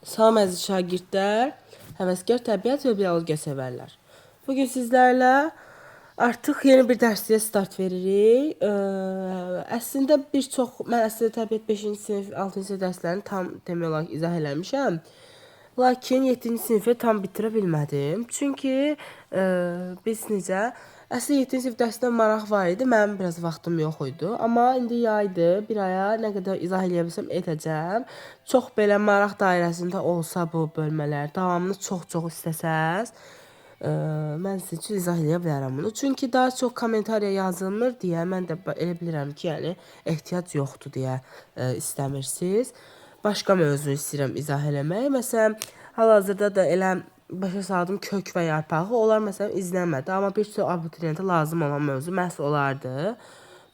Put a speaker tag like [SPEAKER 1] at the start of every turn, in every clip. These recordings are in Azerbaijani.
[SPEAKER 1] Salam əziz şagirdlər, həvəskar təbiət və biologiya sevərlər. Bugün sizlərlə artıq yeni bir dərsliyə start veririk. Əslində bir çox, mən əslində təbiət 5-ci sinif, 6-cı sinif dərslərini tam demək olar ki, izah eləmişəm. Lakin 7-ci sinifi tam bitirə bilmədim. Çünki biz necə, əslində 7-ci sinif dərsinə maraq var idi, mənim biraz vaxtım yox idi. Amma indi yaydır, bir aya nə qədər izah eləyə bilsəm edəcəm. Çox belə maraq dairəsində olsa bu bölmələr, davamını çox-çox istəsəz, mən sizin üçün izah eləyə bilərəm bunu. Çünki daha çox kommentariya yazılmır deyə mən də elə bilirəm ki, yəni ehtiyac yoxdur deyə istəmirsiniz. Başqa mövzu istəyirəm izah eləmək. Məsələn, hal-hazırda da elə başa saldım kök və yarpağı. Onlar məsələn izlənmədi, amma bir çox abituriyentə lazım olan mövzu məhz olardı.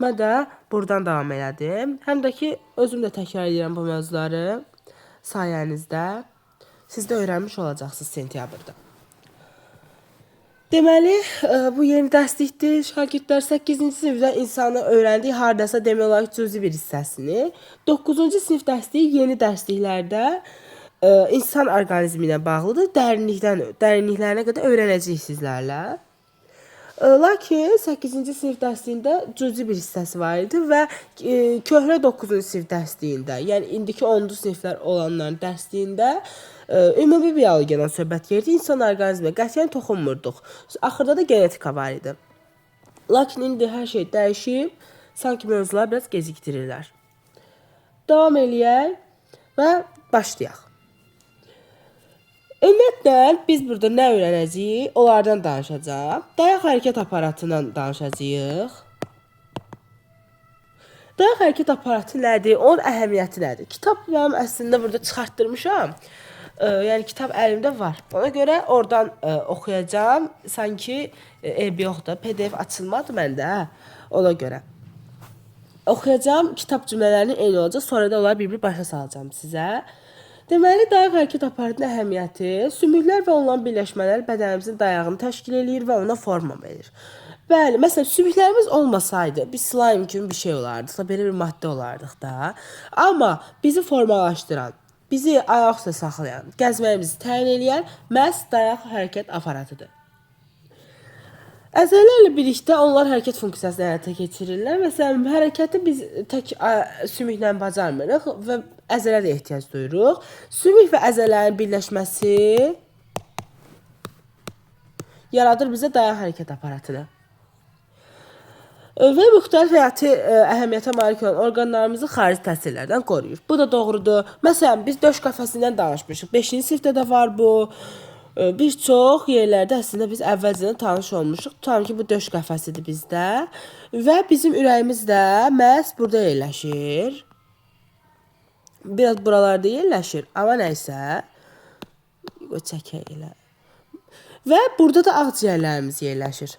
[SPEAKER 1] Mən də buradan davam elədim. Həm də ki, özüm də təkrar edirəm bu mövzuları sayənizdə. Siz də öyrənmiş olacaqsınız sentyabrda. Deməli, bu yeni dərslikdir. Şagirdlər 8-ci sinifdə insanı öyrəndik hardasa demək olar ki, cüzi bir hissəsini. 9-cu sinif dərsliyi yeni dərsliklərdə insan orqanizmi ilə bağlıdır. Dərinliklərinə qədər öyrənəcəyik sizlərlə. Lakin 8-ci sinif dərsliyində cüzi bir hissəsi var idi və köhnə 9-cu sinif dərsliyində, yəni indiki 10-cu siniflər olanların dərsliyində ümumi biologiyadan söhbət gedirdi. İnsan orqanizminə qətiyyən toxunmurduq. Axırda da genetika var idi. Lakin indi hər şey dəyişib, sanki mövzuları biraz gecikdirirlər. Davam eləyək və başlayaq. Ümumiyyətlə, biz burada nə öyrənəcəyik, onlardan danışacağam. Dayaq hərəkət aparatından danışacağıq. Dayaq hərəkət aparatı nədir, onun əhəmiyyəti nədir? Kitab mənim əslində burada çıxartdırmışam. Yəni kitab əlimdə var. Ona görə oradan oxuyacağam. Sanki eybi yoxdur. PDF açılmadı məndə, ona görə. Oxuyacağam, kitab cümlələrinin eyni olacaq. Sonra da onları bir-bir başa salacağam sizə. Deməli, dayaq hərəkət aparatının əhəmiyyəti, sümüklər və onların birləşmələri bədənimizin dayağını təşkil eləyir və ona forma verir. Bəli, məsələn, sümüklərimiz olmasaydı, biz slime kimi bir şey olardıq da, belə bir maddə olardıq da. Amma bizi formalaşdıran, bizi ayaq üstə saxlayan, gəzməyimizi təyin eləyən məhz dayaq hərəkət aparatıdır. Əzələlərlə birlikdə onlar hərəkət funksiyasını həyata keçirirlər. Məsələn, hərəkəti biz tək sümüklə bacarmırıq və əzələ də ehtiyac duyuruq. Sümük və əzələrin birləşməsi yaradır bizə dayaq hərəkət aparatını. Və müxtəlif həyati əhəmiyyətə malik olan orqanlarımızı xarici təsirlərdən qoruyur. Bu da doğrudur. Məsələn, biz döş qəfəsindən danışmışıq. 5-ci sinifdə də var bu. Bir çox yerlərdə əslində biz əvvəlcədən tanış olmuşuq. Tutalım ki, bu döş qəfəsidir bizdə və bizim ürəyimiz də məhz burada yerləşir. Biraz buralarda yerləşir, amma nəysə. Çəkək elə. Və burada da ağciyərlərimiz yerləşir.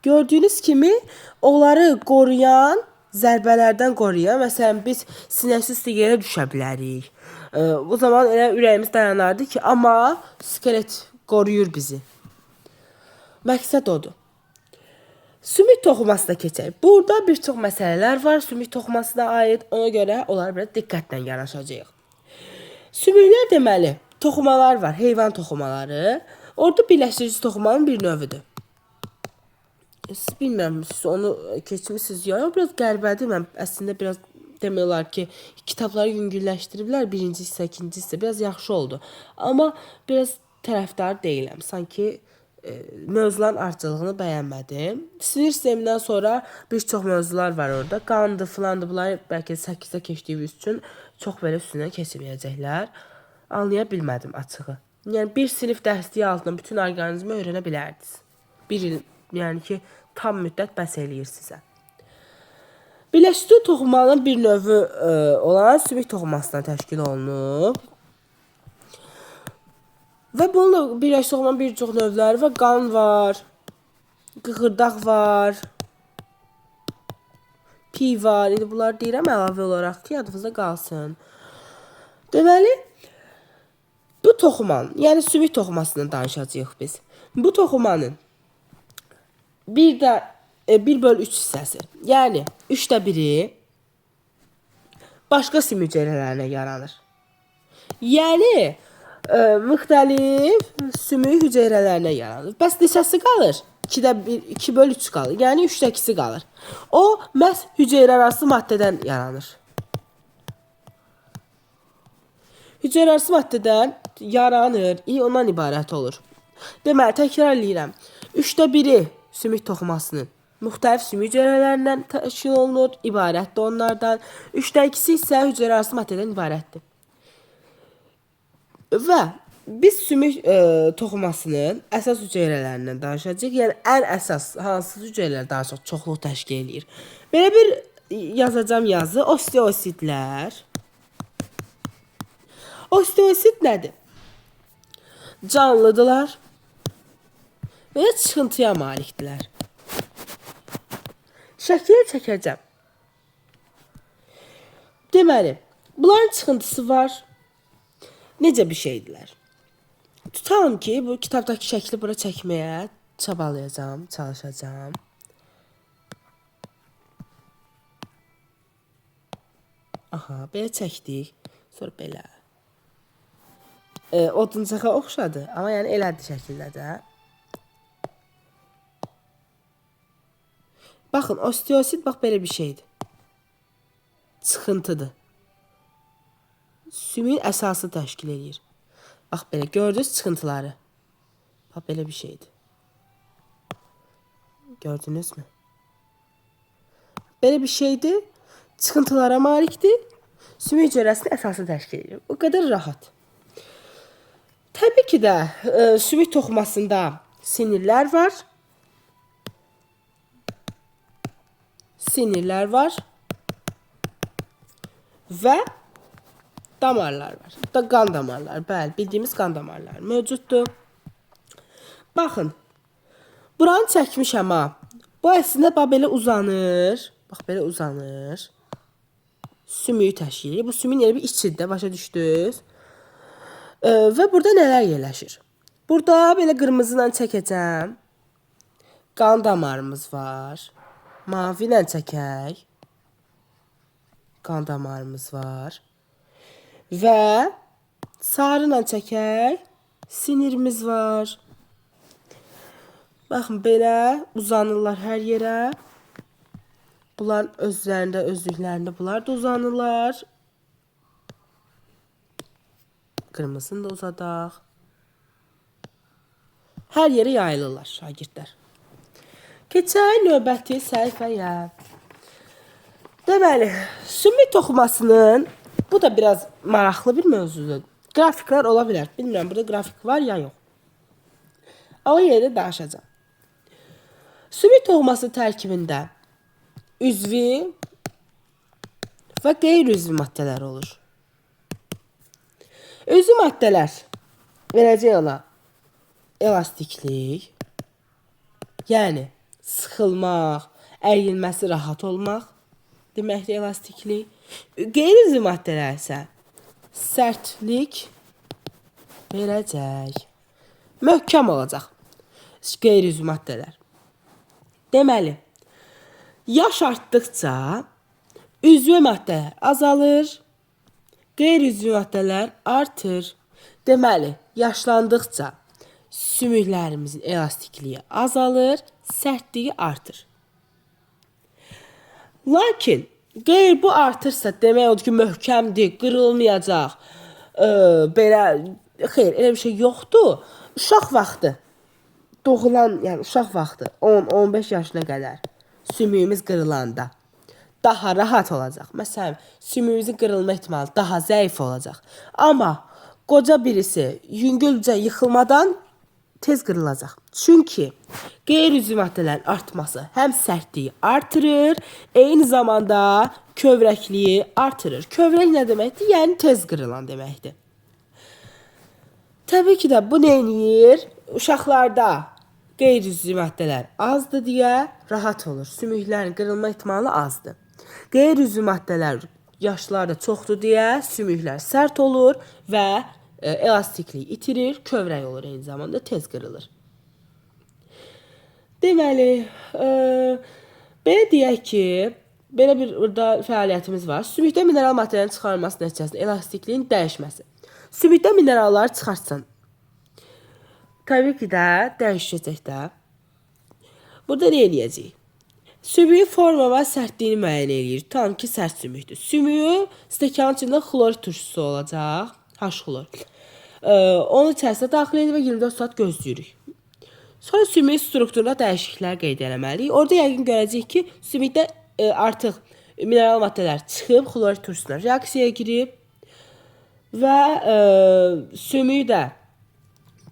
[SPEAKER 1] Gördüyünüz kimi onları qoruyan, zərbələrdən qoruyan, məsələn biz sinəsi üstə yerə düşə bilərik. O zaman elə ürəyimiz dayanardı ki, amma skelet qoruyur bizi. Məqsəd odur. Sümük toxumasına keçək. Burada bir çox məsələlər var sümük toxumasına aid. Ona görə onlara biraz diqqətlə yanaşacağıq. Sümüklər deməli, toxumalar var, heyvan toxumaları. Orada birləşdirici toxumanın bir növüdür. Siz bilmirəm, siz onu keçmisiniz ya. Biraz qəribədir. Mən əslində biraz demək olar ki, kitabları yüngülləşdiriblər. Birinci hissə, ikinci hissə biraz yaxşı oldu. Amma biraz tərəfdar deyiləm. Sanki mövzuların artcılığını bəyənmədim. Sinir sistemindən sonra bir çox mövzular var orada. Qandı, filandı, bunları bəlkə 8-də keçdiyimiz üçün çox belə üstündən keçməyəcəklər. Anlaya bilmədim açığı. Yəni bir sinif dərsliyi altında bütün orqanizmi öyrənə bilərdiniz. Bir il, yəni ki, tam müddət bəs eləyir sizə. Birləşdirici toxumanın bir növü olan sümük toxumasından təşkil olunub. Və bununla birləşdirici toxumanın bir çox növləri var. Qan var, qığırdaq var, piy var. İndi bunları deyirəm əlavə olaraq ki, yadınızda qalsın. Deməli, bu toxumanın, yəni sümük toxumasından danışacağıq biz. Bu toxumanın bir də 1 bölü 3 hissəsi, yəni 3də 1-i başqa sümük hüceyrələrinə yaranır. Yəni müxtəlif sümük hüceyrələrinə yaranır. Bəs neçəsi qalır? 2-də 1, 2 bölü 3 qalır. Yəni 3-də 2-si qalır. O məhz hüceyrəarası maddədən yaranır. Hüceyrəarası maddədən yaranır. Ondan ibarət olur. Deməli, təkrar eləyirəm. 3-də 1-i sümük toxumasının müxtəlif sümük hüceyrələrindən təşkil olunur, ibarətdir onlardan. 3-də 2-si isə hüceyrəarası maddədən ibarətdir. Və biz sümük toxumasının əsas hüceyrələrindən danışacağıq. Yəni ən əsas hansı hüceyrələr daha çox çoxluq təşkil eləyir? Belə bir yazacağım yazı. Osteositlər. Osteosit nədir? Canlıdırlar və ya çıxıntıya malikdirlər. Şəkil çəkəcəm. Deməli, bunların çıxıntısı var. Necə bir şeydilər? Tutalım ki, bu kitabdakı şəkli bura çəkməyə çabalayacağam, çalışacağam. Aha, belə çəkdik. Sonra belə. Oduncağa oxşadı, amma yəni elədir şəkildə də. Baxın, osteosit bax belə bir şeydir. Çıxıntıdır. Sümüyün əsasını təşkil eləyir. Bax belə gördünüz çıxıntıları. Bax belə bir şeydir. Gördünüzmü? Belə bir şeydir. Çıxıntılara malikdir. Sümük hüceyrəsinin əsasını təşkil edir. O qədər rahat. Təbii ki də sümük toxumasında sinirlər var. Sinirlər var. Və damarlar var. Da qan damarları, bəli, bildiyimiz qan damarları mövcuddur. Baxın, buranı çəkmişəm ha. Bu əslində bax belə uzanır. Bax belə uzanır. Sümüyü təşkil edir. Bu sümüyün elə bir içidir də, başa düşdünüz? Və burada nələr yerləşir? Burada belə qırmızı ilə çəkəcəm. Qan damarımız var. Mavi ilə çəkək. Qan damarımız var. Və sarı ilə çəkək, sinirimiz var. Baxın, belə uzanırlar hər yerə. Bunların özlərində, özlüklərində bunlar da uzanırlar. Qırmızını da uzadaq. Hər yerə yayılırlar şagirdlər. Keçək növbəti səhifəyə. Deməli, sümük toxumasının bu da biraz maraqlı bir mövzudur. Qrafiklər ola bilər. Bilmirəm, burada qrafik var ya yox. Amma yenə də danışacağam. Sümük toxuması tərkibində üzvi və qeyri-üzvi maddələr olur. Üzvi maddələr verəcək ona elastiklik, yəni sıxılmaq, əyilməsi rahat olmaq deməkdir elastiklik. Qeyri-üzvi maddələr isə sərtlik verəcək. Möhkəm olacaq qeyri-üzvi maddələr. Deməli, yaş artdıqca üzvi maddələr azalır, qeyri-üzvi maddələr artır. Deməli, yaşlandıqca sümüklərimizin elastikliyi azalır, sərtliyi artır. Lakin qeyri bu artırsa demək odur ki, möhkəmdir, qırılmayacaq. Belə xeyr, elə bir şey yoxdur. Uşaq vaxtı doğulan, yəni uşaq vaxtı 10-15 yaşına qədər sümüyümüz qırılanda daha rahat olacaq. Məsələn, sümüyümüzün qırılma ehtimalı daha zəif olacaq. Amma qoca birisi yüngülcə yıxılmadan tez qırılacaq. Çünki qeyri-üzvi maddələrin artması həm sərtliyi artırır, eyni zamanda kövrəkliyi artırır. Kövrək nə deməkdir? Yəni tez qırılan deməkdir. Təbii ki də bu nə eləyir? Uşaqlarda qeyri-üzvi maddələr azdır deyə rahat olur. Sümüklərin qırılma ehtimalı azdır. Qeyri-üzvi maddələr yaşlılarda çoxdur deyə sümüklər sərt olur və elastikliyi itirir, kövrək olur, eyni zamanda tez qırılır. Deməli, belə deyək ki, Belə bir burada fəaliyyətimiz var. Sümükdə mineral maddələrin çıxarılması nəticəsində elastikliyin dəyişməsi. Sümükdə mineralları çıxartsan, təbii ki də dəyişəcək də. Burada nə eləyəcəyik? Sümüyün forma və sərtliyini müəyyən eləyir. Tam ki, sərt sümükdür. Sümüyü stəkanın içində xlorid turşusu olacaq. H-xlor. Onun içərisinə daxil edirik və 24 saat gözləyirik. Sonra sümüyün strukturunda dəyişikliklər qeyd eləməliyik. Orada yəqin görəcəyik ki, sümükdə artıq mineral maddələr çıxıb, xlorid turşusuna reaksiyaya girib və sümüyü də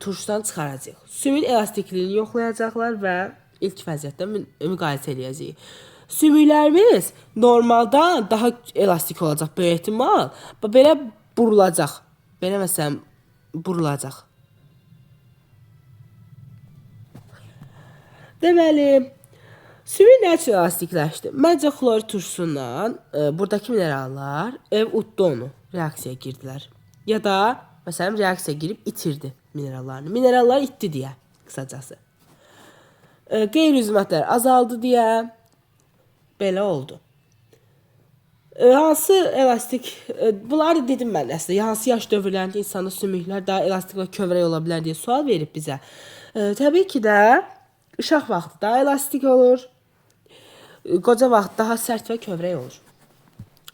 [SPEAKER 1] turşudan çıxaracaq. Sümüyün elastikliyini yoxlayacaqlar və ilk vəziyyətdə müqayisə eləyəcəyik. Sümüklərimiz normaldan daha elastik olacaq böyük ehtimal. Belə burulacaq. Belə məsələn burulacaq. Deməli, sümük nə üçün elastikləşdi? Məncə xlorid turşusundan buradakı minerallar ev utdu onu, reaksiyaya girdilər. Ya da məsələn reaksiyaya girib itirdi minerallarını. Minerallar itdi deyə qısacası. Qeyri-üzvü maddələr azaldı deyə belə oldu. Hansı elastik, bunları dedim mən əslində, hansı yaş dövrlərində insanda sümüklər daha elastik və kövrək ola bilər deyə sual verib bizə. Təbii ki də uşaq vaxtı daha elastik olur, qoca vaxt daha sərt və kövrək olur.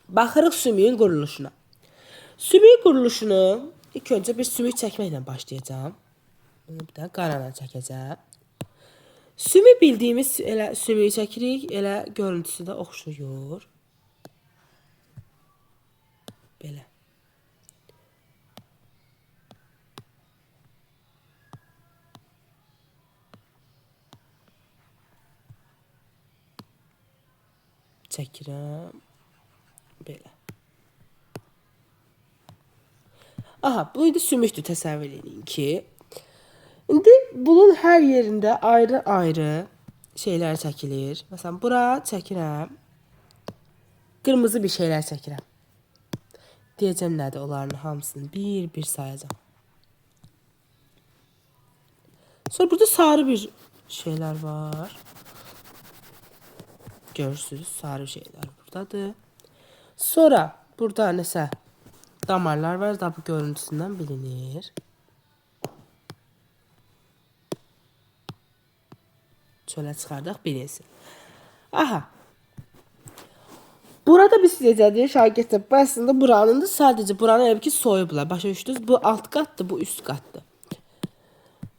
[SPEAKER 1] Baxırıq sümüyün quruluşuna. Sümüyün quruluşunu ilk öncə bir sümük çəkməklə başlayacağam. Bunu bir də qarana çəkəcəm. Sümük bildiyimiz elə sümüyü çəkirik, elə görüntüsü də oxşuyur. Belə. Çəkirəm. Belə. Aha, bu indi sümükdür, təsəvvür edin ki. İndi bunun hər yerində ayrı-ayrı şeylər çəkilir. Məsələn, bura çəkirəm. Qırmızı bir şeylər çəkirəm. Deyəcəm nədir onların hamısını bir-bir sayacağam. Sonra burada sarı bir şeylər var. Görürsünüz, sarı şeylər buradadır. Sonra burada nəsə damarlar var, da bu görüntüsündən bilinir. Çölə çıxardaq, bilinsin. Aha. Burada biz necədir şagirdlər? Bu əslində buranındır. Sadəcə buranı elə ki soyublar. Başa düşdünüz? Bu alt qatdır, bu üst qatdır.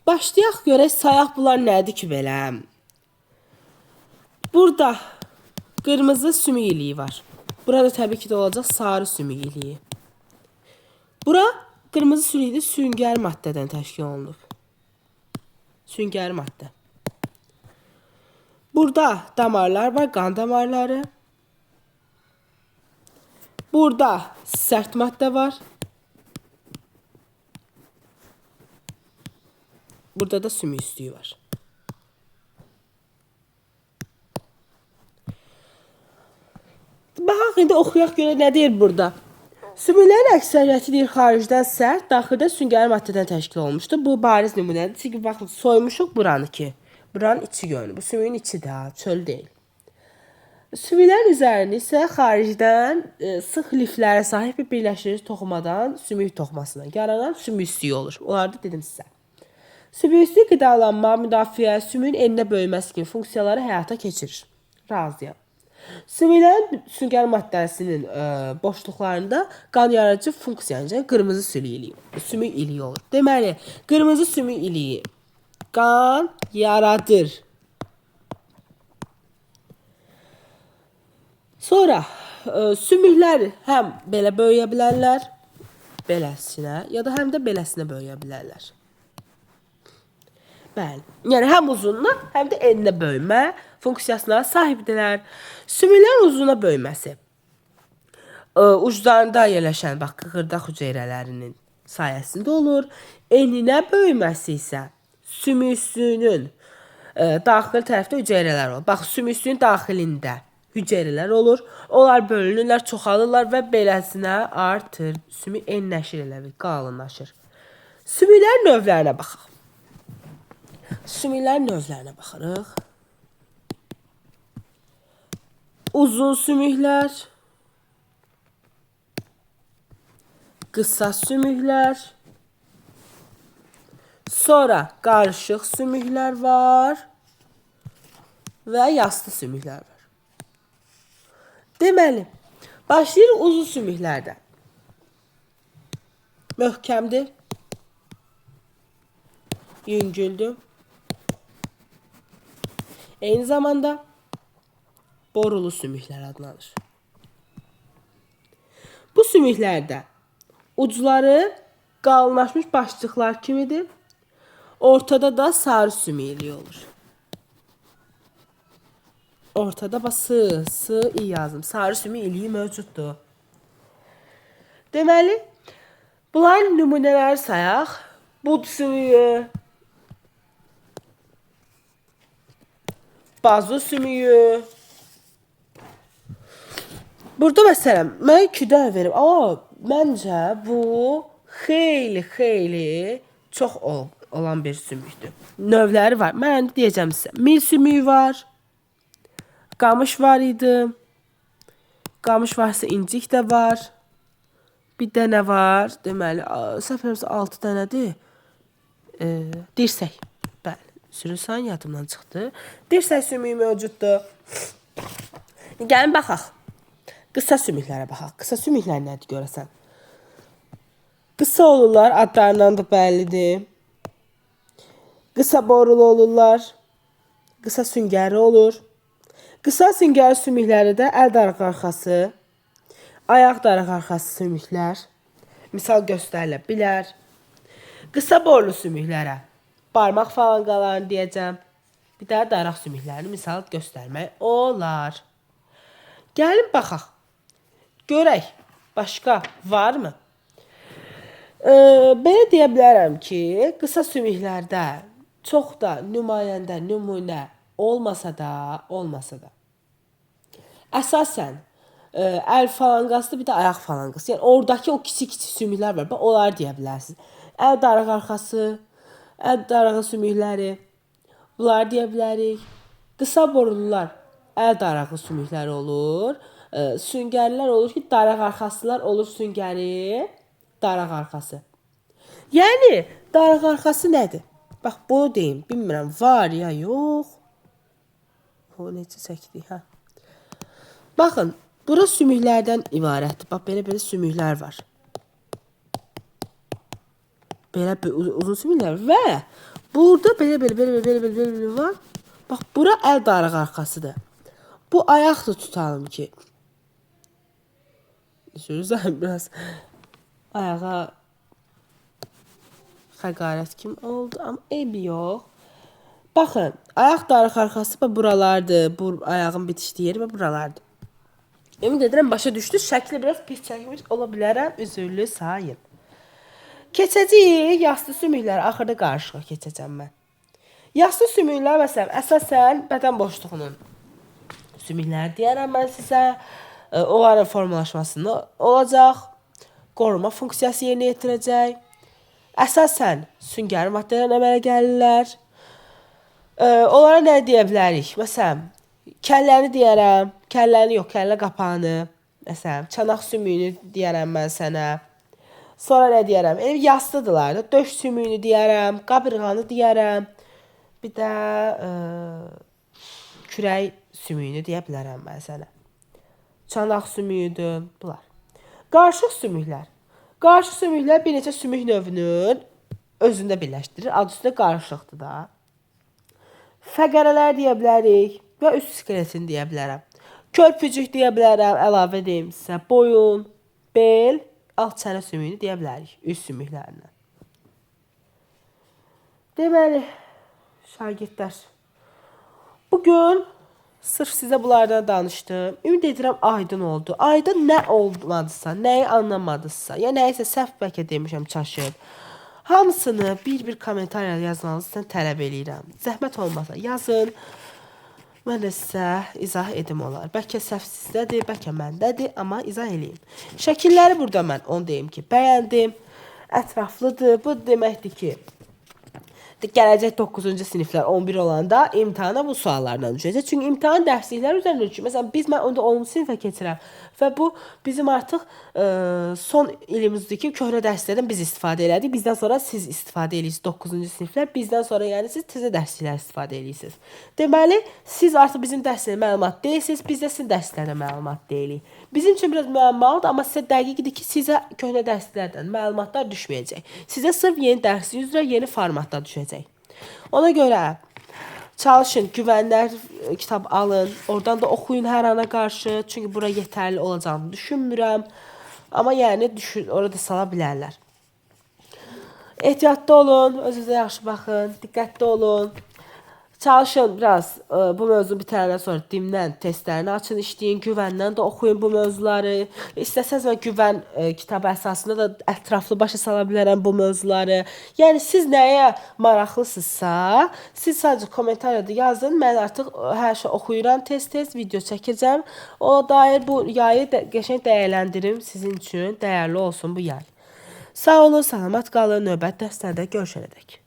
[SPEAKER 1] Başlayaq görək sayaq bunlar nədir ki belə. Burada qırmızı sümük iliyi var. Burada təbii ki də olacaq sarı sümük iliyi. Bura qırmızı sümükdə süngər maddədən təşkil olunub. Süngər maddə. Burada damarlar var, qan damarları. Burada sərt maddə var. Burada da sümük üstüyü var. Baxaq indi oxuyaq görək nə deyir burada. Sümüklərin əksəriyyəti deyir xaricdən sərt, daxildə süngəri maddədən təşkil olunmuşdur. Bu bariz nümunədir. Çünki baxın soymuşuq buranı ki. Buranın içi görünür. Bu sümüyün içidir ha, çöl deyil. Sümüklərin üzərində isə xaricdən sıx liflərə sahib bir birləşdirici toxumadan, sümük toxumasından yaranan sümük üstüyü olur. Onları da dedim sizə. Sümük üstüyü qidalanma, müdafiə, sümüyün eninə böyüməsi kimi funksiyaları həyata keçirir. Razıyam. Sümüklərin süngər maddəsinin boşluqlarında qan yaradıcı funksiya, yəni qırmızı sümük iliyi, sümük iliyi olur. Deməli, qırmızı sümük iliyi qan yaradır. Sonra sümüklər həm belə böyüyə bilərlər, beləsinə, ya da həm də beləsinə böyüyə bilərlər. Bəli. Yəni həm uzunluğa, həm də eninə böyümə funksiyasına sahibdirlər. Sümüklərin uzunluğuna böyüməsi uclarında yerləşən bax qıqırdaq hüceyrələrinin sayəsində olur. Eninə böyüməsi isə sümük üstünün daxili tərəfdə hüceyrələr olur. Bax sümük üstünün daxilində hüceyrələr olur. Onlar bölünürlər, çoxalırlar və beləsinə artır. Sümük enləşir elə bil, qalınlaşır. Sümüklərin növlərinə baxaq. Sümüklərin növlərinə baxırıq. Uzun sümüklər, qısa sümüklər, sonra qarışıq sümüklər var və yastı sümüklər var. Deməli, başlayırıq uzun sümüklərdən. Möhkəmdir, yüngüldür. Eyni zamanda borulu sümüklər adlanır. Bu sümüklərdə ucları qalınlaşmış başlıqlar kimidir. Ortada da sarı sümük iliyi olur. Ortada bax S, S, I yazdım. Sarı sümük iliyi mövcuddur. Deməli, bunların nümunələri sayaq. Bud sümüyü, bazu sümüyü. Burada məsələn, mən 2 dənə verib, amma məncə bu xeyli çox olan bir sümükdür. Növləri var. Mən deyəcəm sizə. Mil sümüyü var. Qamış var idi. Qamış varsa incik də var. Bir dənə var. Deməli, səhv eləmirəmsə 6 dənədir. Dirsək. Bəli, sürüsən yadımdan çıxdı. Dirsək sümüyü mövcuddur. Gəlin baxaq. Qısa sümüklərə baxaq. Qısa sümüklər nədir görəsən? Qısa olurlar, adlarından da bəllidir. Qısa borulu olurlar. Qısa süngəri olur. Qısa süngəri sümükləri də əl daraq arxası, ayaq daraq arxası sümüklər misal göstərilə bilər. Qısa borulu sümüklərə barmaq falanqalarını deyəcəm. Bir də daraq sümüklərini misal göstərmək olar. Gəlin baxaq. Görək, başqa varmı? Belə deyə bilərəm ki, qısa sümüklərdə çox da nümayəndə, nümunə olmasa da. Əsasən əl falanqası, bir də ayaq falanqası. Yəni oradakı o kiçik-kiçik sümüklər var. Bax, onları deyə bilərsiniz. Əl daraq arxası, əl darağı sümükləri, bunları deyə bilərik. Qısa borulular əl darağı sümükləri olur. Süngərlər olur ki, daraq arxasılar olur süngəri, daraq arxası. Yəni, daraq arxası nədir? Bax, bunu deyim, bilmirəm, var ya yox. O, necə çəkdik, hə? Baxın, bura sümüklərdən ibarətdir. Bax, belə-belə sümüklər var. Belə uzun sümüklər və burada belə-belə var. Bax, bura əl daraq arxasıdır. Bu ayaqdır tutalım ki. Sürüzəm biraz ayağa həqarət kimi oldu, amma eybi yox. Baxın, ayaq daraq arxası və buralardır. Bu ayağın bitişdiyi yeri və buralardır. Ümid edirəm başa düşdünüz. Şəkli biraz pis çəkmiş ola bilərəm. Üzürlü sayın. Keçəcəyik yastı sümükləri. Axırda qarışığa keçəcəm mən. Yastı sümüklər məsələn, əsasən bədən boşluğunun sümükləri deyərəm mən sizə. Onların formalaşmasında olacaq. Qoruma funksiyası yerinə yetirəcək. Əsasən süngəri maddələrlə əmələ gəlirlər. Onlara nə deyə bilərik? Məsələn, kəlləni deyərəm. Kəlləni yox, kəllə qapağını. Məsələn, çanaq sümüyünü deyərəm mən sənə. Sonra nə deyərəm? Elə yastıdırlar da. Döş sümüyünü deyərəm, qabırğanı deyərəm. Bir də kürək sümüyünü deyə bilərəm mən sənə. Çanaq sümüyüdür, bunlar. Qarışıq sümüklər. Qarışıq sümüklər bir neçə sümük növünün özündə birləşdirir. Adı üstündə qarışıqdır da. Fəqərələr deyə bilərik və üst skeletini deyə bilərəm. Körpücük deyə bilərəm, əlavə deyim sizə. Boyun, bel, alt çənə sümüyünü deyə bilərik üst sümüklərindən. Deməli, şagirdlər, bugün sırf sizə bunlardan danışdım. Ümid edirəm aydın oldu. Aydın nə olmadısa, nəyi anlamadısa, ya nəyisə səhv bəlkə demişəm, çaşıb. Hamısını bir-bir kommentariya yazmanızı sizdən tələb eləyirəm. Zəhmət olmasa yazın. Mən də sizə izah edim olar. Bəlkə səhv sizdədir, bəlkə məndədir, amma izah eləyim. Şəkilləri burada mən onu deyim ki, bəyəndim. Ətraflıdır. Bu deməkdir ki, Gələcək 9-cu siniflər 11 olanda imtahana bu suallarla düşəcək. Çünki imtahan dərsliklər üzərində düşür. Məsələn, mən onda 10-cu sinifə keçirəm və bu bizim artıq son ilimizdir ki, köhnə dərslərdən biz istifadə elədik. Bizdən sonra siz istifadə eləyirsiniz 9-cu siniflər. Bizdən sonra yəni siz təzə dərsliklər istifadə eləyirsiniz. Deməli, siz artıq bizim dərslərə məlumat deyilsiniz, biz də sizin dərslərə məlumat deyilik. Bizim üçün biraz müəmmalıdır, amma sizə dəqiqdir ki, sizə köhnə dərsliklərdən məlumatlar düşməyəcək. Sizə sırf yeni dərslik üzrə yeni formatda düşəcək. Ona görə çalışın, güvənlər kitab alın, oradan da oxuyun hər ana qarşı, çünki bura yetərli olacağını düşünmürəm. Amma yəni düşün, orada sala bilərlər. Ehtiyatlı olun, özünüzə yaxşı baxın, diqqətli olun. Çalışın biraz bu mövzu bitəndən sonra DİM-dən testlərini açın, işləyin, güvəndən də oxuyun bu mövzuları. İstəsəniz mən güvən kitabı əsasında da ətraflı başa sala bilərəm bu mövzuları. Yəni siz nəyə maraqlısınızsa, siz sadəcə kommentariyada yazın. Mən artıq hər şey oxuyuram, tez-tez video çəkəcəm. Ona dair bu yayı da qəşəng dəyərləndirim sizin üçün, dəyərli olsun bu yay. Sağ olun, salamat qalın. Növbəti dərslərdə görüşənədək.